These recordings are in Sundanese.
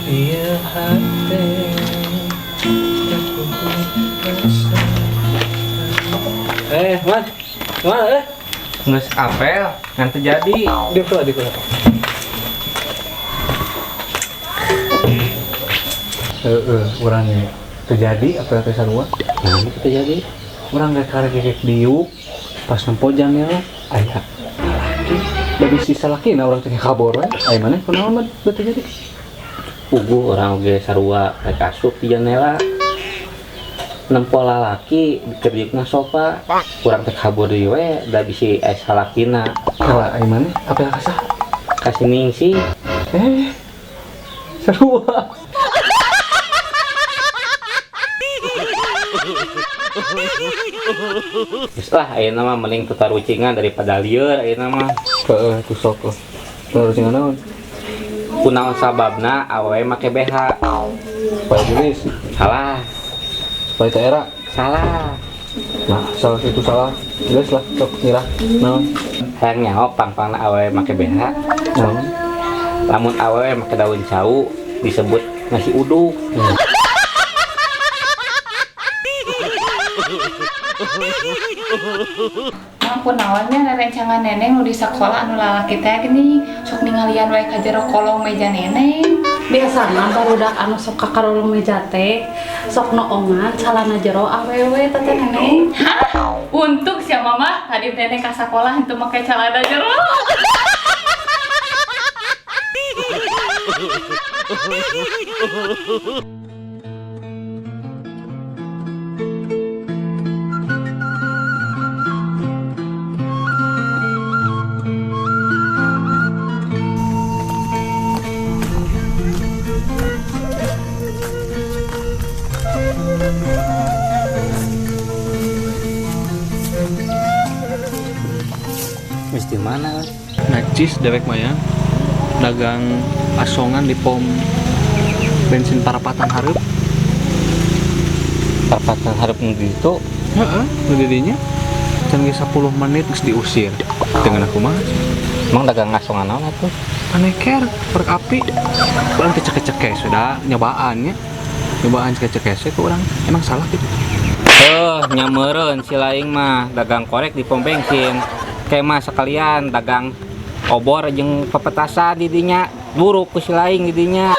Iya hati. Eh, man, man, eh. Geus apel ngan teu jadi. Dia keluar, dia keluar. Heeh, urang ge terjadi apa teh sarua? Nah, itu terjadi. Urang ge karek kekek diuk pas nempo jangnya aya lalaki. Da bisi salakina urang teh kabor we. Aya maneh kunaon mah teu terjadi? Puguh urang oge sarua rek asup di jendela. Nempo lalaki keur diukna sofa. Urang teh kabur deui we da bisi aya salakina. Kala aya maneh apa ka saha? Ka si Ningsih. Eh. Sarua. Geus lah ayeuna mah mending tutarucingan daripada lieur ayeuna mah. Heeh, ku sok. Terus naon? Kunaon sababna awewe make BH? Supaya jenis, Salah, supaya teu era. Salah. Nah, salah itu salah. Geus lah, sok nyerah. Naon? Hayang nyaho pang-pangna awewe make BH? Naon? Lamun awewe make daun cau disebut nasi uduk. Ampun naonnya rerencangan neneng nu di sekolah anu lalaki teh gini sok ningalian wae ka jero kolong meja neneng. Biasana barudak anu sok ka karolong meja teh sok noongan calana jero awewe teh neneng. Hah? Untuk sia mama tadi neneng ka sakolah henteu make calana jero. Geus di mana? Najis dewek mah ya. Dagang asongan di pom bensin parapatan hareup. Parapatan hareup nu di ditu. Heeh, nu di dinya. Can ge 10 menit geus diusir. Dengan aku mah Emang dagang asongan naon atuh? Aneker korek api. Urang teh ceke-ceke sudah nyobaan nya. Nyobaan ceke-ceke ke urang emang salah gitu. Heuh, nyameureun si laing mah dagang korek di pom bensin. Kayak mah sekalian dagang obor jeung pepetasan di dinya, buruk ku si laing di dinya.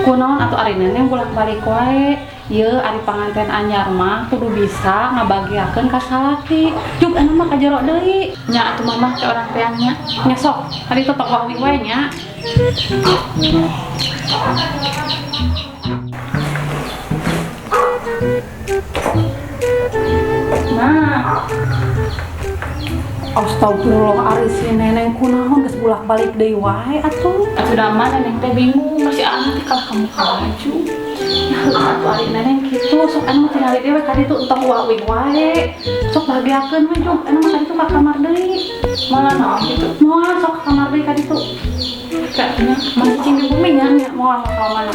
Kunaon atuh ari neneng bolak-balik wae. Ieu ari panganten anyar mah kudu bisa ngabagiakeun ka salaki. Juk anu mah ka jero deui. Nya atuh mama ke orang teangnya. Nya sok, ari teu tong wae wae nya. Nah, Astagfirullah ari si neneng kunaon geus bolak-balik deui wae atuh. Atuh da mah neneng teh bingung masih ah teh kalah kamu ka baju. Nah, atuh ari neneng kitu sok anu mah tingali deui we ka ditu entong uawing wae. Sok bahagiakeun we juk anu mah ka ditu ka kamar deui. Malah naon kitu? Moal sok ka kamar deui ka ditu. Kayaknya masih cing di bumi nya. Nya moal ka mana.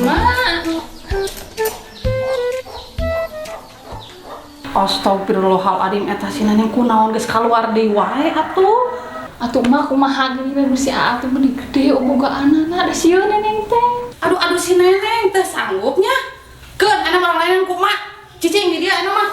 Ma. Astagfirullahaladzim eta si neneng kunaon geus kaluar deui wae atuh. Atuh mah kumaha geuning we si Aa teh meuni gede bogaanana da sieun neneng teh. Aduh aduh si neneng teh sanggupnya. Keun ana mah lain kumaha. Cicing di dia ana mah.